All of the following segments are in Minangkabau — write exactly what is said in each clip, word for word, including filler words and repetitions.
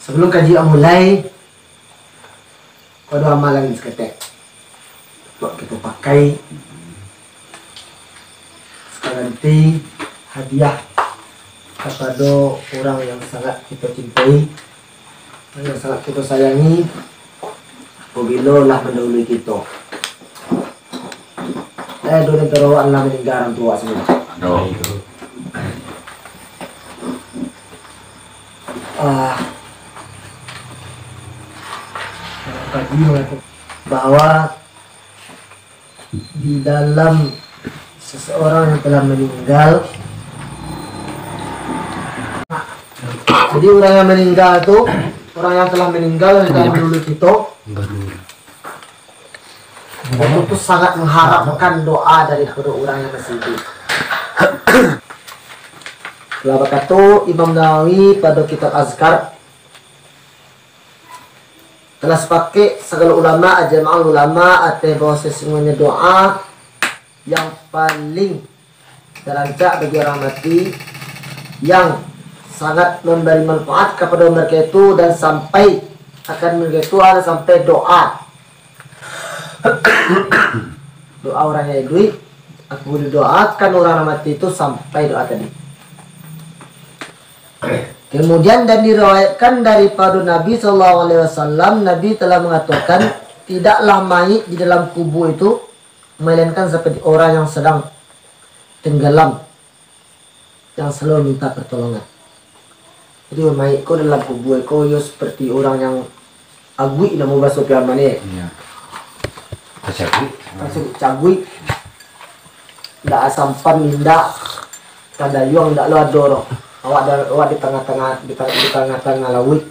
Sabalum kaji mulai, ado amalan saketek buat kito pakai sabagai hadiah kapado urang yang sangat kito cintai, urang yang sangat kito sayangi, apabilo lah mandahului kito. Eh, duo di antaro awak lah maningga, urang tuo awak sendiri. Aduh. Ah. Bahwa di dalam seseorang yang telah meninggal, jadi urang yang maningga tu, urang yang telah maninggal, yang telah mandahului kito, itu tu sangat mengharapkan doa daripada urang yang masih hidup. Lah bakato Imam Nawawi pado kitab Azkar, telah sapakek sagalo ulama, ajma'ul ulama, ateh bahwa sesungguhnyo doa yang paling tarancak bagi urang mati, yang sangat mambari manfaat kapado mereka itu, dan sampai akan mereka itu, ada sampai doa. Doa urang yang iduik, aku didoakan urang mati itu sampai doa tadi. Kemudian, dan diriwayatkan daripado Nabi sallallahu alaihi wasallam, Nabi telah mangatokan, tidaklah mayit di dalam kubua itu, melainkan seperti orang yang sedang tenggelam, yang selalu minta pertolongan. Jadi, mayit ko dalam kubua ko, yo seperti orang yang aguik, namo baso Piaman ni. Iya. Tacaguik. Tacaguik. Ndak sampan, indak tadayuang, ndak lo ado doh. Awak da-, awak di tangah-tangah, di ta-, di tangah-tangah lauik.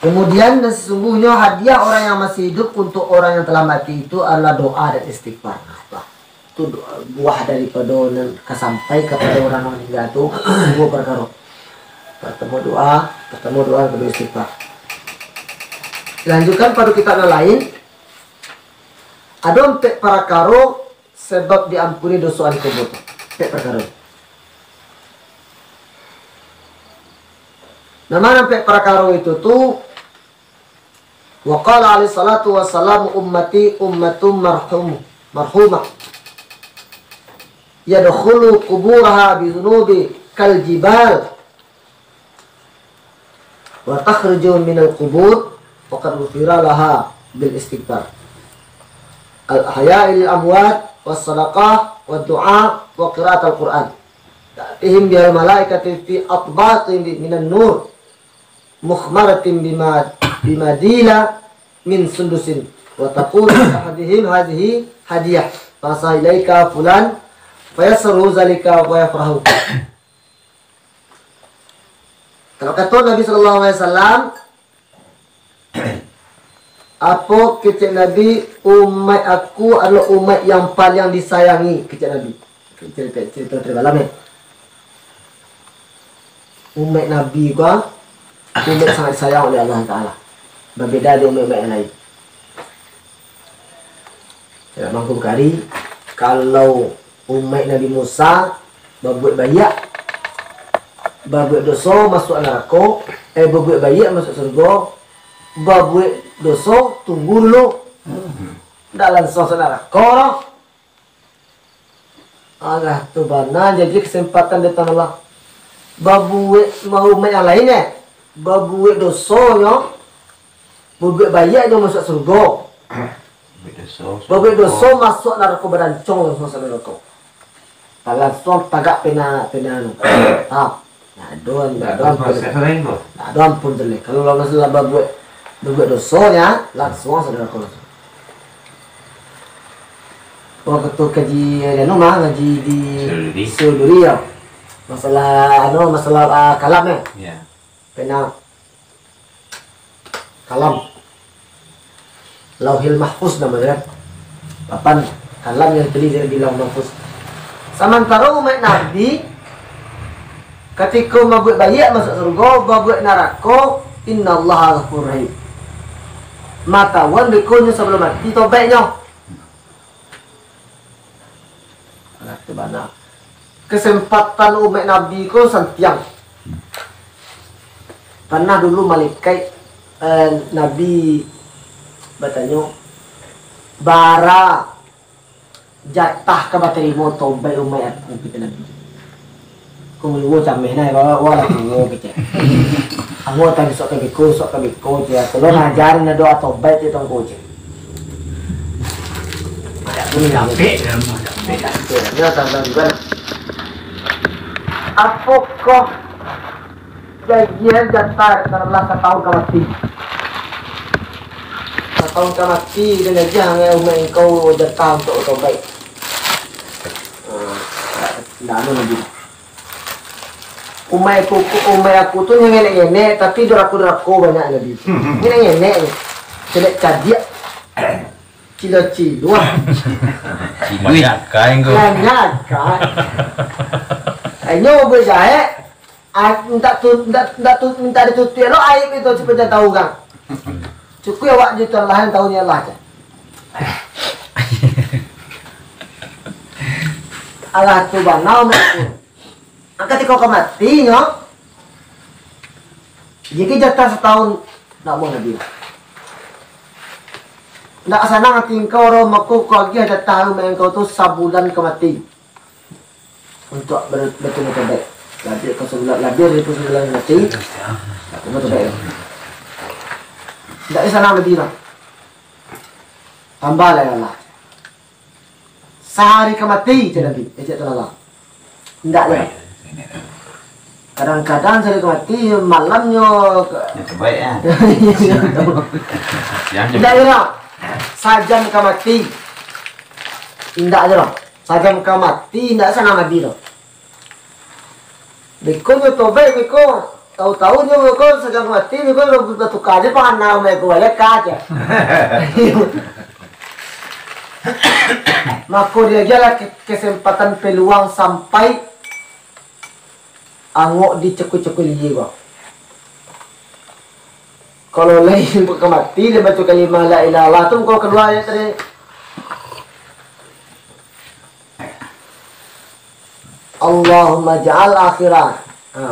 Kemudian, dan sesungguhnya hadiah orang yang masih hidup untuk orang yang telah mati itu adalah doa dan istighfar. Nah, itu doa, buah daripada nan ka sampai kapado urang nan maningga tu, duo parkaro. Partamo doa, partamo doa, kedua istighfar. Dilanjutkan pado kitab nan lain, ado ampek parkaro sebab diampuni doso ahli kubua tu. Ampek parkaro. Nan ma ampek parkaro itu tu, wa qala alaihi salatu wassalam, "Ummati ummatun marhum-, marhumah. Yadkhulu quburaha bi dzunubi kal jibal. Wa takhruju minal qubur wa qad ghufira laha bil istighfar. Al ahya'i lil amwat was sadaqah wad du'a wa qiraatal Qur'an. Ta'tihim bihal malaikati fi atbaqin minan nur, mukhmaratin bima, bimadila min sundusin. Wa taqulu li ahadihim hadhihi hadiyah. Fa asa ilaika fulan, fa yasarruhu zalika wa yafrahu." Kalau kato Nabi sallallahu alaihi wasallam, apo kecek Nabi, "Umaik aku adalah umaik yang paling disayangi," kecek Nabi. Cerita, cerita tadi malam, ya. Umaik Nabi ko, umaik sangat disayang oleh Allah Taala. Babeda jo umaik-umaik yang lain. Dalam Mangko Bukhari, kalau umaik Nabi Musa babuek baiak, babuek doso masuak narako, eh, babuek baiak masuak surgo, babuek doso tunggu dulu. Ndak lansuang masuak narako doh. Alah, tu bana jadi kesempatan dari Tuhan Allah. Babuek ma-, umaik yang lain, eh, babuek dosonyo, babuek baiaknyo masuak surgo. Babuek doso, babuek doso masuak narako, barancong masuak narako. Lansuang tagak pena, pena anu. Ha. Ndak ado, ndak ado ampun. Ndak ado proses lain, bro. Ndak ado ampun tu lai. Kalau lah masalah babuek, babuek doso, nyo lansuang masuak narako. Wakatu kaji, anu mah, ngaji di Suduri. Suduri, yo. Masalah, anu, masalah, ah, kalam, eh. Ya. Pena kalam. Lauhil Mahfuz namonyo, kan? Papan kalam yang terdiri dari Lauh Mahfuz. Samantaro umaik Nabi, katiko babuek baiak masuak surgo, babuek narako, innallaha ghafurur rahim. Matahuan beko nyo sabalum mati tobaiknyo. Alah, tu bana. Kesempatan umaik Nabi ko santiang. Pernah dulu malaikat, eh, Nabi batanyo, "Bara jatah ka batarimo tobaik umaik aku?" kecek Nabi. Ko muluo cameh nah, wa, wa lah tuo kecek. Ambo tadi sok ka beko, sok ka beko, cek. Tolong ajarin doa tobaik, cek, tongko, cek. Capek, capek. Yo, tambah juga nah. Apokoh Janjian jatah, katakanlah satahun ka mati. Satahun ka mati, den agiah ngai umaik engkau jatah untuak batobaik. Ah, ndak anu Nabi. Umaik aku, umaik aku tu ngenek-ngenek, tapi durako-durako banyak Nabi. Ngenek-ngenek ni. Cadiak-cadiak. Cilo-cilo. Banyak kai ko. Banyak kai. Inyo bajaek, ah, minta tu, minta, minta tu, minta ditutuik lo aib itu, siapa tahu kan. Cukuik awak di Tuhan lah, tahu ni Allah je. Allah tu bana, Mak. Angka tiko ka mati nyo. Jadi jatah satahun, ndak mau Nabi. Ndak sanang ati engkau, roh mako, kau agiah jatah umaik engkau tu sabulan ka mati. Untuak ber-, bertemu tobaik. Labih ka sabulan, labih dari sabulan mati. Ndak bertemu tobaik. Ndak sanang Nabi lah. Tambah lah ya Allah. Sahari ka mati, cek Nabi, eh, cek Tuhan Allah. Indak, yo. Kadang-kadang sahari ka mati, malamnyo ka- Yo, terbaik, yo. Siang je. Indak, yo. Sajam ka mati. Indak, yo. Sajam ka mati, indak sanang Nabi, yo. Beko nyo tobaik, beko. Tahu-tahu nyo beko sajam mati, beko lah batuka je pangana, beko baliak ka je. Mako, diagiahlah ke-, kesempatan peluang sampai angok di cekui-cekui ligi ko. Kalau lai ka mati, dia baca kalimah la ilaha illallah tu, kau kalua ayat tadi. Allahumma ja'al akhirah. Ha.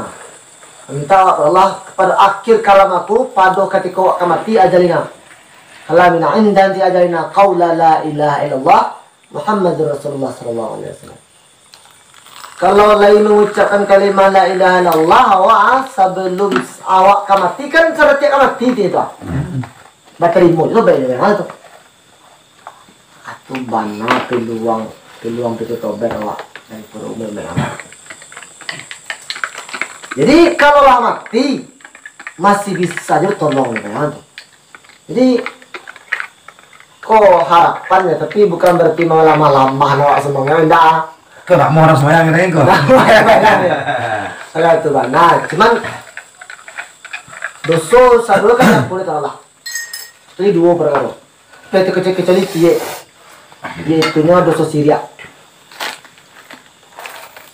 Minta Allah kepada akhir kalam aku, pado katiko awak ka mati, ajalina. Kalamina inda intiha ajalina qaula la ilaha illallah Muhammadur Rasulullah sallallahu alaihi wasallam. Kalau lai mangucapkan kalimah la ilaha illallah, awak, ah, sabalum awak ka mati, kan saratik ka mati tu. Batarimo lo baik dengan tu. Atu bana peluang, peluang pintu tobat awak dari perumah awak. Jadi, kalau lah mati, masih bisa jo tolong, kan? Jadi, ko harapan ya, tapi bukan berarti malamah-lamah awak semuanya, indak. Kau nak mau orang sembahyang, kan, kau? Nah, sembahyang, ya. Kalau tu bana, cuman doso sadonyo kan diampuni Allah. Jadi duo parkaro. Tapi kecil-kecil ciek. Yaitunyo doso siriak.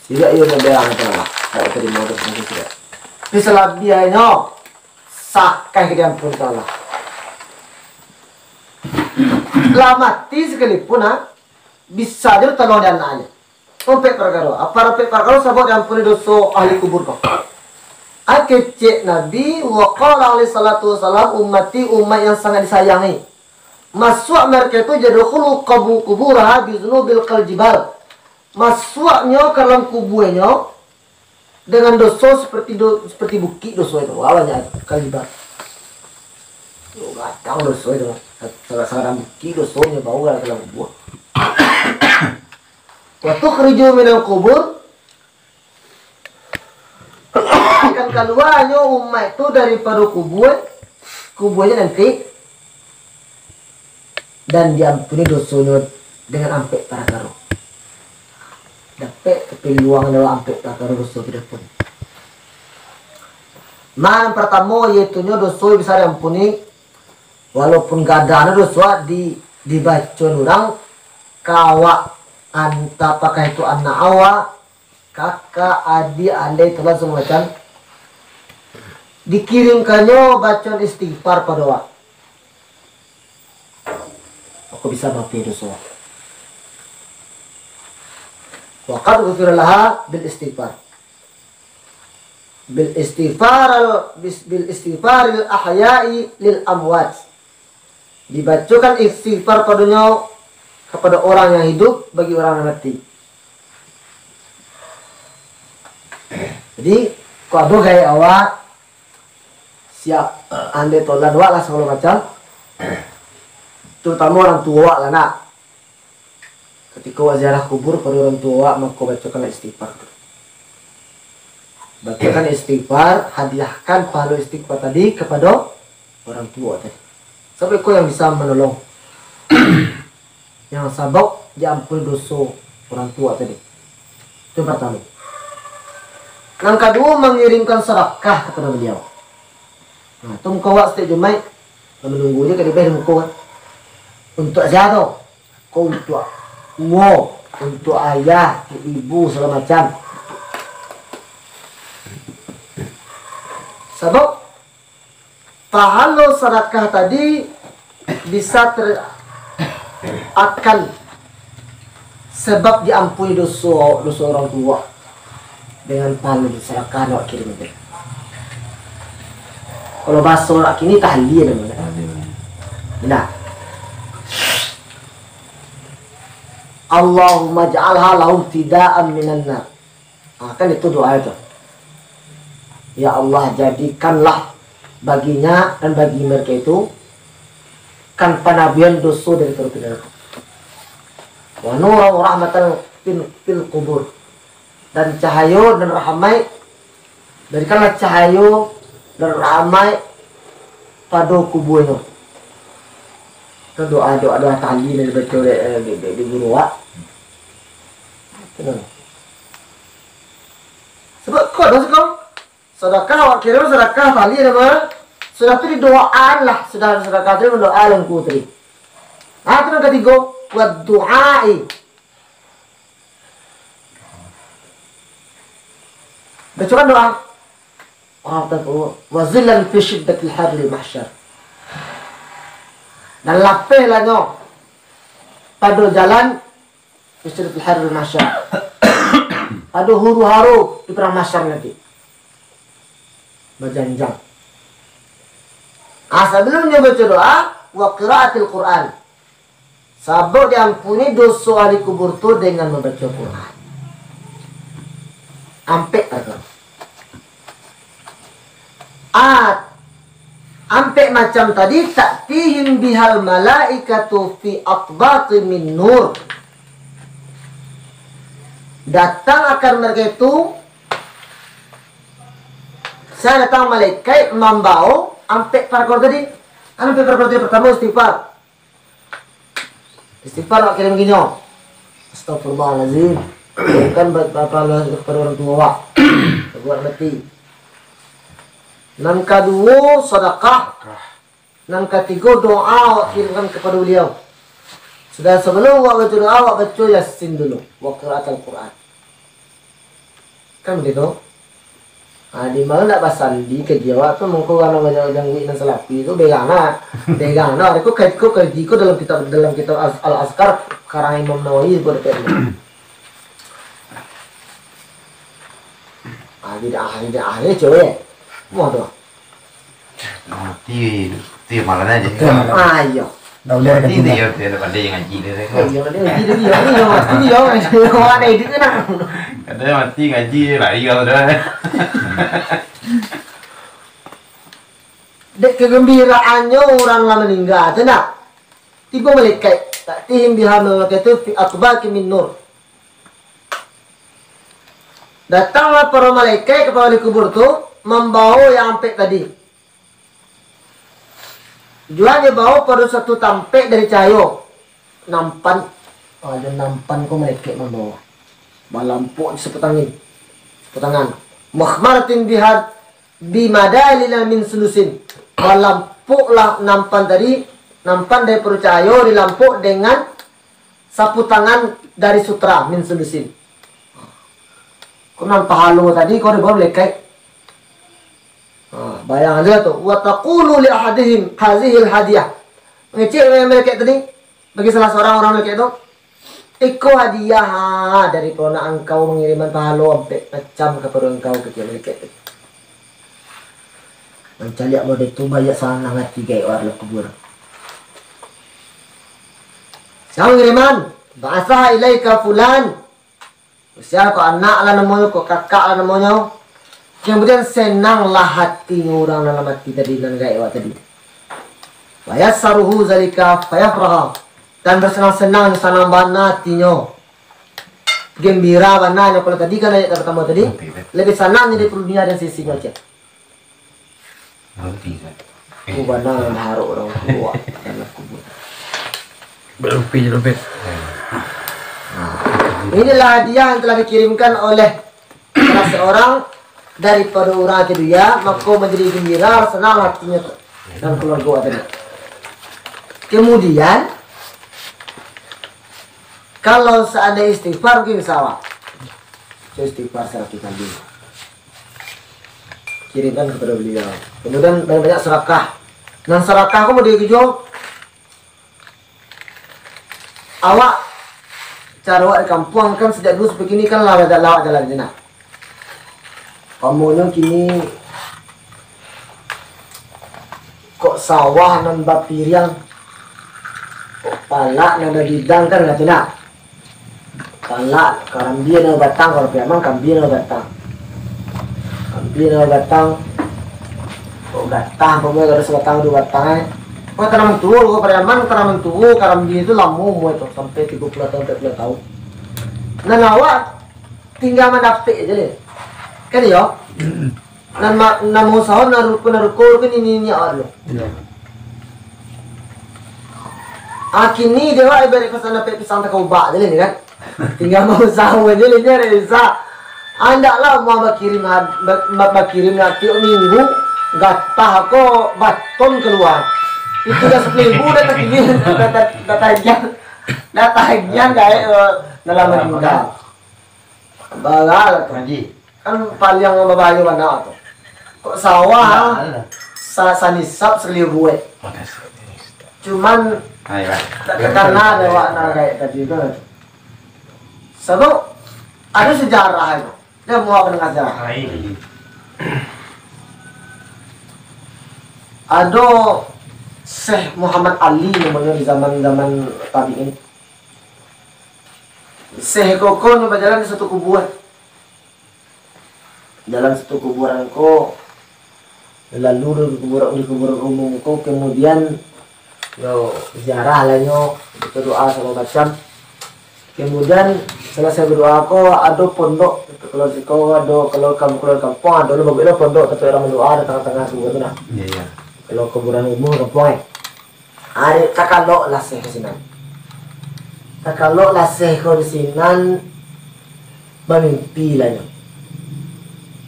Siriak iyo model ang tu lah. Kalau tadi mau doso siriak. Tapi salabiahnyo sakai ka diampun Allah. Lah mati sakalipun, ha, bisa jo tolong di anaknyo. Ompek parkaro. Apa ompek parkaro? Sabab diampuni doso ahli kubur ko. Ai kecek Nabi, wa qala alaihi salatu wassalam, "Ummati, umat yang sangat disayangi. Masuak mereka itu, yadkhulu qabu-, quburaha bizunubil kal jibal." Masuaknyo ka dalam kubuanyo dengan doso seperti do-, seperti bukik doso itu. Wah, banyak kal jibal. Yo, gadang doso itu. Sa-, sa-, sagadang bukik dosonyo bawa ka dalam kubur. Wa tukhriju minal qubur, akan kaluanyo umaik tu daripado kubua, kubuanyo nanti, dan diampuni dosonyo dengan ampek parakaro. Dapek kapiluangan dalam ampek parakaro doso tu diampuni. Nan partamo, yaitunyo doso bisa diampuni, walaupun gadang doso di, dibaco urang, ka awak, anta-, apakah itu anak awak, kakak, adik, alai, tulan, sagalo macam, dikirimkannyo bacaan istighfar pado awak. Mako bisa maafi doso. Wa qad ghufira laha bil istighfar. Bil istighfar al-, bis-, bil istighfaril ahya'i lil amwat. Dibacokan istighfar padonyo kepada orang yang hidup bagi orang yang mati. Jadi, kok ado gaek awak, siap, andai tolan awak lah sagalo macam, terutamo orang tuo awak lah nak. Katiko awak ziarah kubur pado orang tuo awak, mako bacokanlah istighfar tu. Bacokan istighfar, hadiahkan pahalo istighfar tadi kapado orang tuo tadi. Sabab iko yang bisa manolong. Yang sabab diampuni doso orang tuo tadi. Itu yang partamo. Yang kaduo, mangirimkan sadakah kapado baliau. Nah, tu muko awak satiap Jumaik, lah manunggu je ka dibeh di muko kan. Untuak sia tu? Ko untuak uwo, untuak ayah, ibu, sagalo macam. Sabab pahalo sadakah tadi bisa ter-, akan sabab diampuni doso, doso orang tuo dengan pahalo sadakah nan awak kirim tadi. Kalau bahaso awak kini, tahlil namonyo. Nah. Allahumma ja'alha lahum fidaan minan nar. Ah, kan itu doa itu. Ya Allah, jadikanlah baginya dan bagi mereka itu kan panabuihan doso dari api narako. Wa nuran wa rahmatan fil, fil kubur. Dan cahayo dan rahmat, jadikanlah cahayo dan rahmat pado kubuanyo. Itu doa, doa, doa tahlil yang dibaco dek, eh, dek, dek, dek guru awak. Itu. Sabab kau dah sekarang sadakah, awak kirim sadakah tahlil apa? Sudah tu didoaan lah, sudah sadakah tu mandoa lah ungku tadi. Nah, itu yang katigo, wa du'ai. Bacokan doa. Wa zillan fi syiddatil harril mahsyar. Dan lapehlah nyo pado jalan fi syiddatil harril mahsyar. Pado huru-haro di padang mahsyar nanti. Bajanjang. Ah, sabalumnyo baco doa, wa qiraatil Qur'an. Sabab diampuni doso ahli kubur tu dengan mambaco Quran. Ampek parkaro. Ah, ampek macam tadi, ta'tihim bihal malaikatu fi atbaqi min nur. Datang akan mereka itu, saya datang malaikat mambawa ampek parkaro tadi. Ampek parkaro tadi, partamo istighfar. Istighfar awak kirim kinyo. Astagfirullahalazim. Kirimkan ba-, ba-, pahala kepada orang tua awak. Buat mati. Nan kaduo, sadakah. Nan katigo, doa awak kirimkan kepada beliau. Sudah, sebelum awak baca doa, awak baca Yasin dulu. Wa qiraatal Quran. Kan begitu? Ah, di ma ndak basandi ka jiwa tu, mangko karano banyak jangguik nan salafi tu, begang nah. Begang nah, ko kaji, ko kaji ko dalam kitab, dalam kitab Az-, Al-Azkar, karang Imam Nawawi ko dapek tu. Ah, bid'ah, bid'ah ni, cuy. Mau tu. Mati, mati malam aja. Mati malam. Ah, iyo. Dah boleh. Mati dia, dia pandai ngaji dia, dia. Iyo, dia ngaji dia, dia, dia, pasti dia, kan. Orang ada hidup tu nak. Kadang mati ngaji, lari kau dah. Dek kegembiraannyo urang lah maningga, tu nak. Tibo malaikat, ta'tihim bihal malaikatu fi atbaqi min nur. Datanglah para malaikat kepada ahli kubur tu, mambawa yang ampek tadi. Juanyo bawa pado satu tampek dari cahayo. Nampan, ado nampan ko malaikat mambawa. Balampok di saputangin, saputangan. Mukhmaratin bihad, bimadalila min sundusin. Balampoklah nampan tadi, nampan dari pado cahayo dilampok dengan saputangan dari sutra, min sundusin. Ko nan pahalo tadi, ko dibawa malaikat. Ha, bayang aja tu. Wa taqulu li ahadihim hazihil hadiyah. Mangecek malaikat tadi, bagi salah seorang urang malaikat tu, "Iko hadiah, ha, dari pado angkau mangiriman pahalo ampek macam kapado angkau," kecek malaikat tadi. Mancaliak model tu, banyak sanang ati gaek urang dalam kubua. Sia mangiriman, "Ba'asa ilaika fulan." Sia ko anak lah namonyo, ko kakak lah namonyo. Kemudian senanglah hatinyo urang dalam ati tadi nan gaek awak tadi. Fayassaruhu zalika fayafraha. Dan bersenang-senang, sanang bana hatinyo. Gembira bana nyo, kalau tadi kan ayat pertama tadi, lebih sanang jadi dunia dan sisinyo, cek. Roti, Ustaz. Eh. Kubana nan harok urang tuo dalam kubua. Berumpi je dompet. Nah, inilah hadiah yang telah dikirimkan oleh salah seorang daripada urang tadi, ya, mako manjadi gembira, sanang hatinyo tu dan keluarga tadi. Kemudian, kalau seandainya istighfar, mungkin bisa awak. So, istighfar saratus kali. Kirimkan kepada beliau. Kemudian banyak-banyak serakah. Nan serakah ko model karajo, awak, caro awak di kampuang kan sajak dulu sampai kini kan lah lawak jalan je nah. Umpamonyo kini kok sawah nan bapiriang, kok palak nan babidang kan, kato nak. Palak, karambia nan babatang, kalau Pariaman kambia nan babatang. Kambia nan babatang, kok gatah, umpamonyo ado sabatang duo batang, eh. Kok tanaman tuo, kok Pariaman tanaman tuo, karambia tu lamo umua tu, sampai tigo puluah tahun, ampek puluah tahun. Nan awak tingga mandapek je leh. Kan iyo? Nan ma-, nan mausaho, nan ruko, nan ruko, ruko niniak-niniak awak dulu. Iyo. Ah, kini dek awak ibarat pasan dapek pisang takaubak je leh kan. Tingga mausaho je leh, nyo bisa. Andaklah amuah bakirim had-, ba-, ba-, bakirim lah tiok minggu, gatah ko baton kalua. Itu dah sapuluah ribu dah takirim, dah ta-, dah tagiah. Dah tagiah gaek, eh, dalam minggu dah. Bara lah tu. Haji. Kan paliang babahayo bana tu. Kok sawah, sa-, sanisab sakali buek. Cuman, tak takana dek awak nan gaek tadi tu. Sabab, ado sejarah tu. Dia mau apa dengan sejarah? Ado Syekh Muhammad Ali namonyo di zaman-zaman tabi'in. Syekh ko, ko nyo bajalan di satu kuburan. Dalam satu kuburan ko, lalu di kuburan, di kuburan umum ko, kemudian yo ziarah lah nyo, baca doa sagalo macam. Kemudian, salasai badoa ko, ado pondok, kalau siko ado, kalau kam-, kalau kampuang ado lo, babuek lo pondok, tampek urang badoa di tangah-tangah kubua tu nah. Iya, iya. Kalau kuburan umum kampuang, eh. Ari takalok lah Syekh di sinan. Takalok lah Syekh ko di sinan, bamimpi lah nyo.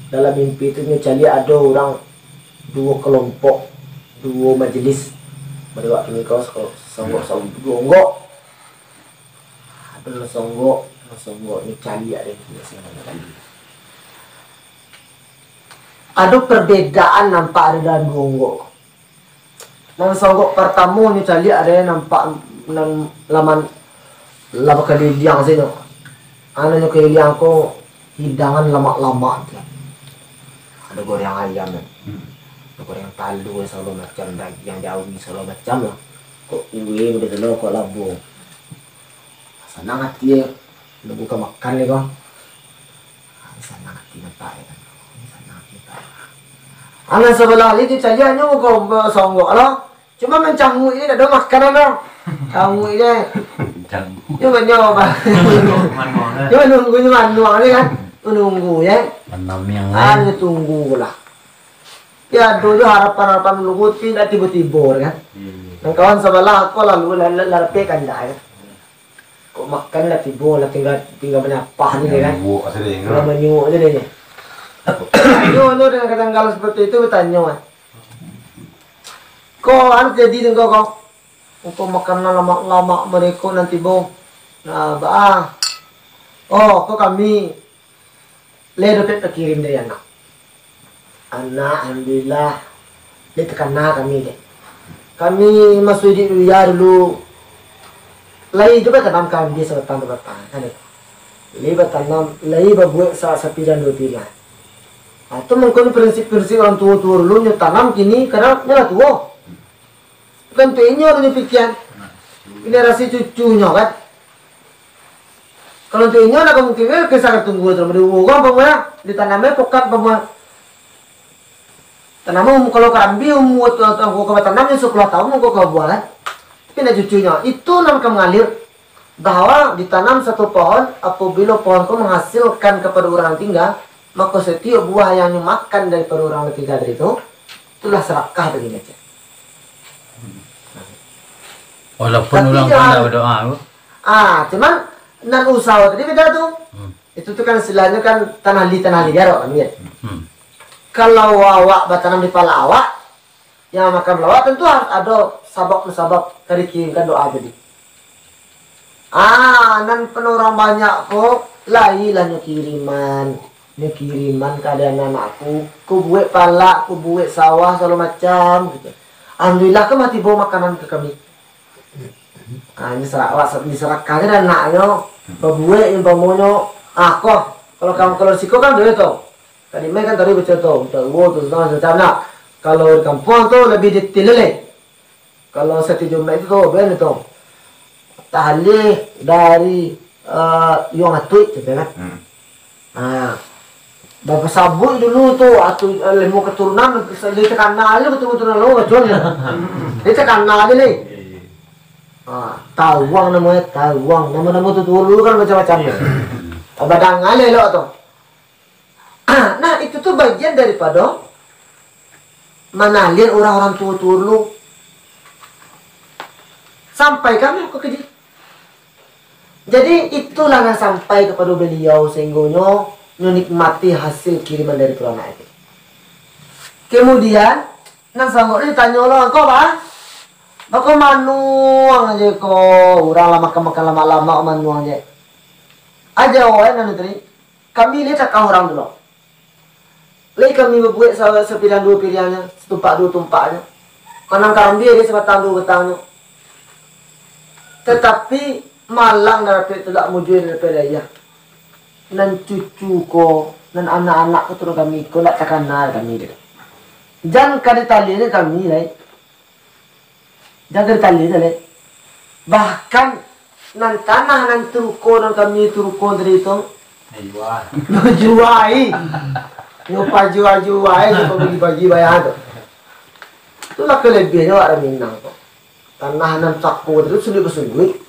Dalam mimpi tu nyo caliak ado urang duo kalompok, duo majelis. Bari awak kini ko, songgok, songgok, duo onggok. Ado nan songgok, nan songgok nyo caliak dek Syekh Muhammad Ali. Ado perbedaan nampak ado dalam duo onggok ko. Nan songgok partamo nyo caliak ado nampak nan laman, lah bakaliliang sajo. Anu nyo kaliliang ko hidangan lamak-lamak tu. Ado goreng ayam, ado goreng talua sagalo macam, dagiang jawi sagalo macam lah. Kok kuwe model tu lo, kok labo. Sanang ati, eh. Nunggu ka makan ni ko. Ah, sanang ati nampak, eh, kan. Sanang ati nampak. Anak sabalah ni tu caliak nyo ko songgok lo. Cuma mancanguik je, dak ado makanan lo. Canguik je. Canguik. Nyo banyo, bah. Nyo nunggu nyo manuang ni kan. Nunggu je. Manamiang, ah, eh. Nyo tunggu lah. Yo, ado jo harapan-harapan dulu, tapi indak tibo-tibo, kan. Iya, iya. Nan kawan sabalah ko lalu la-, la-, larapek kandak, kan. Kok makan lah tibo, lah tingga, tingga manyapah je, kan. Manyuak sajo, kan. Tingga manyuak sajo, kan. Tanyo tu dengan katanggalan seperti itu, batanyo, kan. Ko, anu jadi dek engkau, ko. Engkau makan lah lamak-lamak mareko nan tibo. Nah, baa. Oh, ko kami Lai dapek takirim dari anak. Anak, alhamdulillah, lai takana kami dek. Kami masuak iduik dunia dulu, lai jo batanam kambia sabatang dua batang, kan, dek. Lai batanam, lai babuek sa-, sapiriang duo piriang. Nah, itu mungkin prinsip-prinsip urang tuo-tuo dulu nyo tanam kini, karano nyo lah tuo. Bukan tu inyo nyo pikian. Generasi cucunyo kan. Kalau tu inyo nak mungkin kan kisah katunggu tu, di urang pamuah, ditanamnyo pokat pamuah. Tanam um-, kalau karambia umua tu, tu, tu, ka batanam nyo sapuluah tahun, ko ka babuah kan. Tapi nak cucunyo, itu nan ka mangalir. Bahwa ditanam satu pohon, apabilo pohon tu menghasilkan kepada urang nan tingga, mako satiok buah yang nyo makan daripada urang nan tingga tadi tu, itulah sadakah bagi nyo. Walaupun Tapi urang dia tu ndak harus- badoa tu. Ah, cuman nan usaho tadi beda tu. Hmm. Itu tu kan istilahnyo kan tanah li, tanah liar awak kan, kan? Hmm. Kalau awak batanam di pala awak, yang makan awak tentu harus ado sabab-sabab dari kirimkan doa tadi. Ah, nan pun urang banyak ko, lai lah nyo kiriman, nyo kiriman ka anak-anak ku, ku buek palak, ku buek sawah, sagalo macam gitu. Alhamdulillah kan mah tibo makanan ka kami. Ah, nyo sara-, awak sa-, disarakahkan anaknyo, babuek umpamonyo, ah, ko, kalau kamu, kalau siko kan duo tu. Tadi mai kan tadi bacontoh, udah uwo tu, segala macam nak. Kalau di kampuang tu lebih detail lai. Kalau sati Jumaik itu tu, ben tu. Tahlil dari uh, Yuang Atuik tu kan. Hmm. Ha. Bapasabuik dulu tu, atu, eh, limo keturunan, dia terkenal aja keturunan-keturunan lo, kecuali dia terkenal aja ni. Ha, Tawang namanya, Tawang. Nama-nama tu dulu kan macam-macam. Badang aja elok tu. Nah, itu tu bagian daripada manalir orang-orang tua-tua dulu. Sampai kami ke kedi. Jadi, itulah yang sampai kepada beliau sehingga nyo, nyo nikmati hasil kiriman dari peranak itu. Kemudian, nan sanggup ni tanyo lo, "Engkau, bah? Bako manuang je ko, urang lah makan-makan lamak-lamak manuang je." Aja wae nan tadi, kami lihat cakah urang tu lo. Lai kami babuek sa-, sapiriang duo piriangnyo, satumpak duo tumpaknyo. Kanang karambia dek sabatang duo batangnyo. Tatapi, malang nan dapek tulak mujua nan dapek dayah. Nan cucu ko, nan anak-anak ko turun kami ko, ndak takana kami dek. Jan ka ditalianyo kami, lai. Jan ka ditalianyo, lai. Bahkan, nan tanah nan turuko nan kami turuko tadi tu, Dijual. Juai. Nyo pajua-juai, nyo pabagi-bagi bayar tu. Itulah kelebihan awak urang Minang tu. Tanah nan cako tu suduik-basuduik.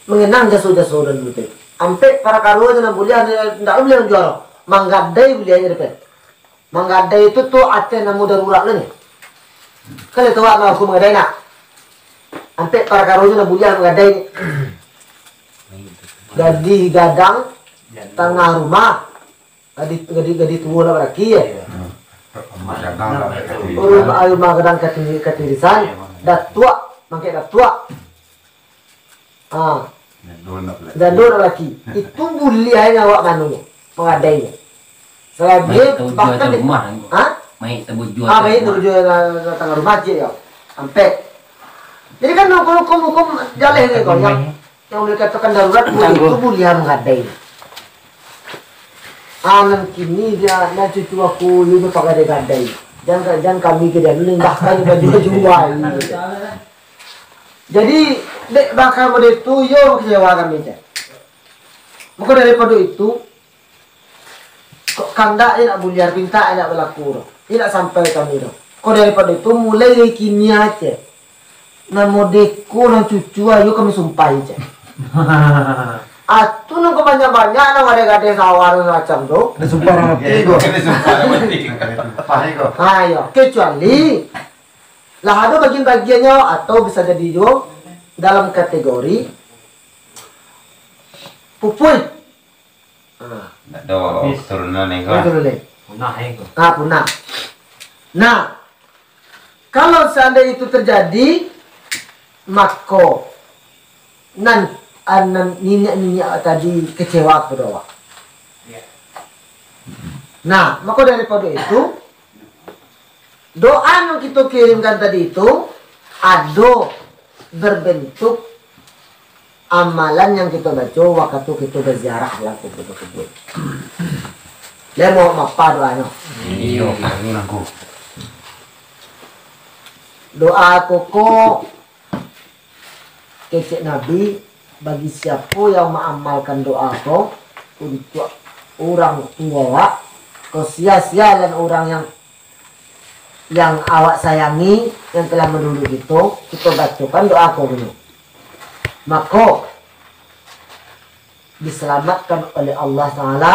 Mengenang jaso-jaso dulu tu. Ampek parakaro je nan buliah, ndak buliah manjual. Manggadai buliahnyo dapek. Manggadai tu, tu ateh namo darurat lah ni. Kan itu awak nak aku manggadai nak. Ampek parakaro je nan buliah manggadai ni. Gadih gadang tangah rumah. Gadih, gadih, gadih tuo lah balaki ya. Rumah gadang lah. Rumah, rumah gadang kati-, katirisan. Datuak, mangkek datuak. Ah, Jadul nak lagi. Jadul laki. Itu buliahnyo awak manu, mangadainyo. Selagi Baik, tahu jual bahkan tu di- rumah. Hah? Baik, tahu jual Ah, tu baik tu rumah. Jual tangah rumah cik ya. Sampai. Jadi kan hukum-hukum jaleh ni kau yang yang boleh katakan darurat boleh itu buliah manggadai. Ah, nan kini dia, nan cucu aku, dia tu pagadai-gadai. Jangan, jangan kami ke dia ni, bahkan baju-baju wai. Jadi, dek bakal model tu, yo kecewa kami je. Maka daripada itu, kok kandak je nak buliah, pinta je nak balaku tu. Dia nak sampai kami tu. Kok daripada itu, mulai dari kini aja. Namo deko nan cucu ayo kami sumpahi je. Atu nan kebanyak-banyak nan gadai-gadai sawah dan macam tu. Ada sumpah orang mati ko. Kena sumpah orang mati. Tepah ni ko. Ha, ya. Kecuali lah ada bagian-bagiannya atau bisa jadi juga dalam kategori pupui. Ha. Tak ada keturunan ni ko. Itu dulu. Punah ya ko. Ha, punah. Nah, kalau seandainya itu terjadi, maka nan anan niniak-niniak tadi kecewa kepada awak. Ya. Nah, maka daripada itu, doa yang kita kirimkan tadi itu ada berbentuk amalan yang kita baca waktu kita berziarah dalam kubur-kubur. Lai mau mapa doanyo. Iyo, urang ko. Doa ko ko kecek Nabi, bagi siapo yang maamalkan doa ko untuak urang tuo awak, ko sia-sia lan urang yang, yang awak sayangi, yang telah mandulu kito, kito bacokan doa ko dulu. Mako, disalamatkan oleh Allah Taala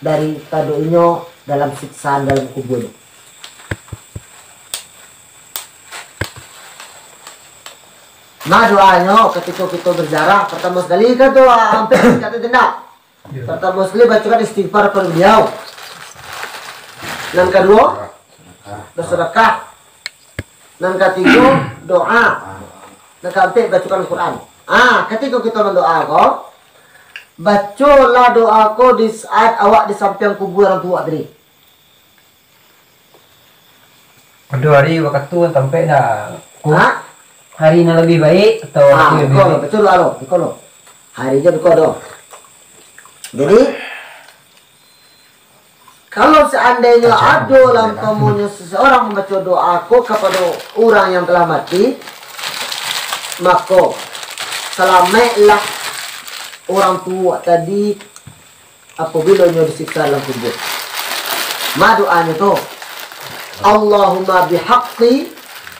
daripado inyo dalam siksaan dalam kubur. Nah, doanyo katiko kito baziarah, partamo sakali kan tu, ah, ampek kata jendak. Partamo sakali bacokan istighfar kepada beliau. Nan kaduo, bersedekah. Nan katigo, doa. Nan kaampek, bacokan Quran. Ah, katiko kito mandoa ko, bacolah doa ko di saat awak di sampiang kubua urang tuo awak tadi. Ado hari wakatu tampek dah. Ko, ha? Hari nan labiah baik atau wakatu Ah, nan labiah iko lo, baik? Batua lo, iko lo. Hari je buka doh. Jadi, kalau seandainyo Baca ado lah Al-Quran. Umpamonyo seseorang mambaco doa ko kapado urang yang telah mati, mako, salamaiklah urang tuo tadi apabila inyo disiksa dalam kubua. Ma doanyo tu, Allahumma bihaqqi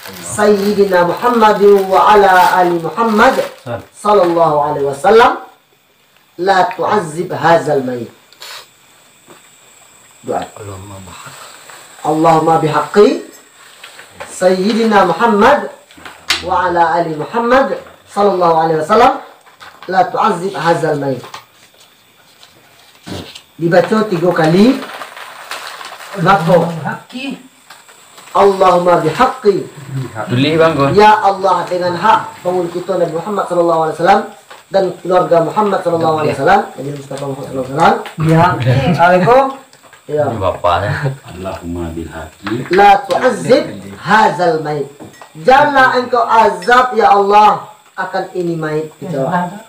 Sayyidina Muhammadin wa ala ali Muhammad sallallahu alaihi wasallam, la tu'azzib hazal mayit. Doa. Allahumma bihaqqi Sayyidina Muhammad wa ala ali Muhammad sallallahu alaihi wasallam, la tu'azzib hazal mayit. Dibaco tigo kali, mako, Allahumma bihaqqi. Tulis, Bang, ko. Ya Allah, dengan hak pangulu kito Nabi Muhammad sallallahu alaihi wasallam dan keluarga Muhammad sallallahu alaihi wasallam, Nabi Mustafa Muhammad sallallahu alaihi wasallam. Ya. Assalamualaikum. Ya. Ini bapaknya. Allahumma bihaqqi. La tu'azzib hazal mayit. Janganlah engkau azab, ya Allah, akan ini mayit, kecek awak.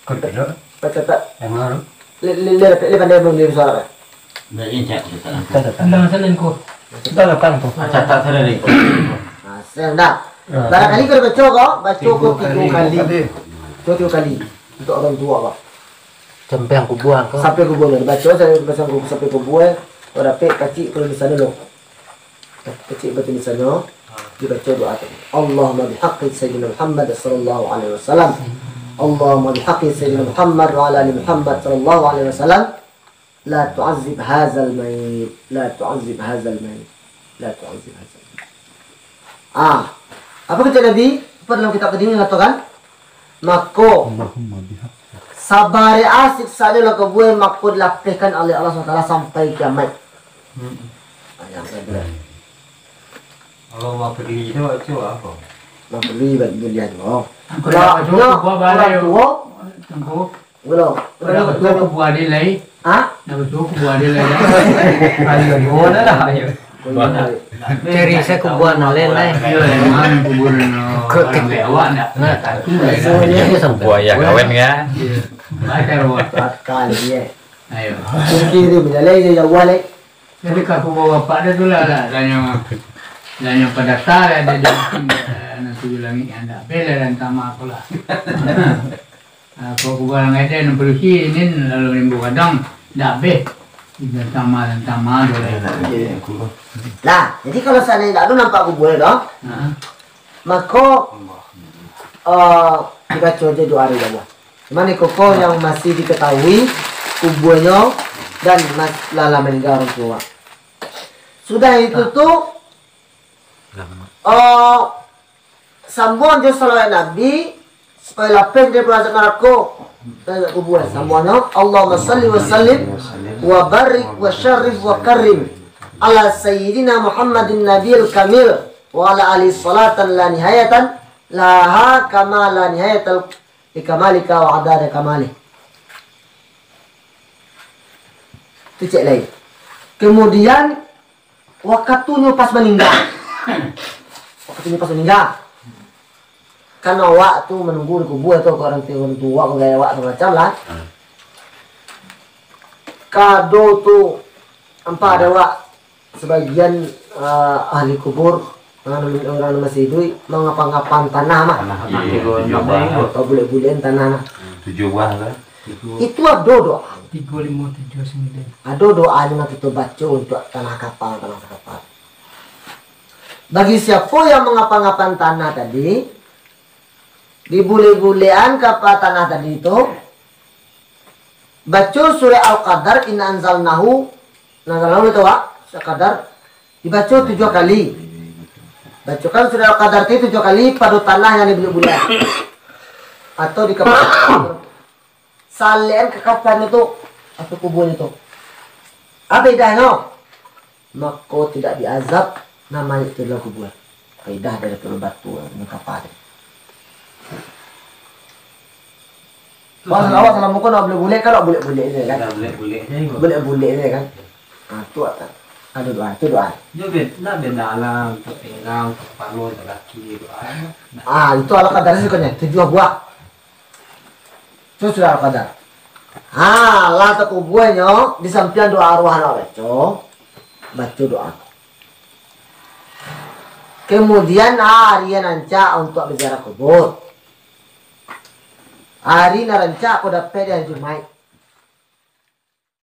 Kau duduk. Catat. Yang mana? Le, le, le, le pandai belum dia suara, Pak? Ndak, ini cak, cak. Catat. Undang saja, Ngku. Sudah datang tu. Ah, catat saja, Ngku. Ah, siang dah. Ah. Barangkali kau baca kau, baca kau tiga kali. Tiga kali. Tiga kali. Untuk orang tua, Pak. Sampai kubua kau. Sampai kubua, baca saja, baca sampai kubua. Kau dapek kacik kalau di sana lo. Kecek batulisannyo, dibaco doa tadi. Allahumma bihaqqi Sayyidina Muhammad sallallahu alaihi wasallam. Allahumma bihaqqi Sayyidina Muhammad wa ala ali Muhammad sallallahu alaihi wasallam. La tu'azzib hazal mayit. La tu'azzib hazal mayit. La tu'azzib hazal mayit. Ah, apa kata Nabi? Apa dalam kitab tadi yang mengatakan? Mako, Allahumma bihaqqi. Sabari asik sajo lah kabuai, mako dilapehkan oleh Allah subhanahu wa taala sampai kiamat. Hmm. Ah, yang kedua. Kalau mau peduli tu, tu apa? Mau peduli buat buliah tu. Oh. Kalau nak, nak, nak, orang tua, Tunggu. Belum. Kalau nak betul kubur dia lai. Ha? Nak betul kubur dia lai. Ayo, dua dah lah, ayo. Cari saya kuburan lain, eh. Iyo, emang kuburan, oh, Ke-, orang ke-, awak ndak, nah, ndak tahu, ya, kan? Semuanya dia sampai. Buaya kawin, kan? Iyo. Baca awak. Akal dia. Ayo. Mungkin dia menjalai dia jauh, eh. Jadi, ka kubua bapak dia tu lah, lah, danyo, danyo padasar, ada di, eh, nan tujuh langit yang ndak bela dan sama aku lah. Ah, kok kuburan Aden padusi, nin lalu rimbo gadang, ndak abih. Ida tama dan tama tu lah. Lah, jadi kalau seandainya ndak ado nampak kubua tu, ha? Mako, eh, dibaco aja doa di bawah. Cuman iko ko yang masih diketahui kubuanyo dan mas-, lah, lah meninggal orang tua. Sudah itu tu, eh, Sambuang jo salawat Nabi, supaya lapeh dari azab narako. Azab kubua. Sambuangnyo, Allahumma salli wa sallim wa barik wa syarif wa karim ala Sayyidina Muhammadin Nabil Kamil wa ala ali salatan la nihayatan laha kama la nihayatal li kamalika wa adada kamalih. Tu cek lain. Kemudian, Wakatunyo pas maningga. Wakatunyo pas maningga. Kan awak tu manunggu di kubua tu, kok urang tu, urang tuo, kok gaya awak tu macam lah. Hmm. Ado tu, ampa ado wak sabagian, eh, ahli kubur, urang nan, urang nan masih iduik, mangapa-ngapan tanah mah. Tanah. Iyo, tujuah buah. Atau bulek-bulekan tanah mah. Tujuah buah lah. Itu ado doa. Tigo, limo, tujuah, sambilan. Ado doa nan kito baco untuak tanah kapang, tanah kapang. Bagi siapo yang mangapa-ngapan tanah tadi, dibulek-bulekan kapa tanah tadi tu, baco surah Al-Qadar, Inna anzalnahu, Inna anzalnahu itu, Wak, surah Al-Qadar, dibaco tujuah kali. Bacokan surah Al-Qadar tu tujuah kali pado tanah yang dibulek-bulekan. Atau di kapa-, salekan ka kapan itu, atau kubur itu. Apa idahnyo? Mako tidak diazab nan mayik tu dalam kubur. Paidah dari pado batu, nan kapa tu. Wah, awak salah muko nak bulek-bulek, kalau bulek-bulek je kan. Dah bulek-bulek je. Bulek-bulek je kan. Ah, tu ado doa, tu doa. Yo, bed-, nak beda lah untuk pinggang, untuk kepala, untuk kaki, doa. Ah, itu Al-Qadar sih kan, tujuah buah. Tu surah Al-Qadar. Ha, lah takubuanyo, di sampiang doa arwah nak baco, baco doa. Kemudian, ha, ari nan rancak untuak baziarah kubur. Ari nan rancak ko dapek di hari Jumaik.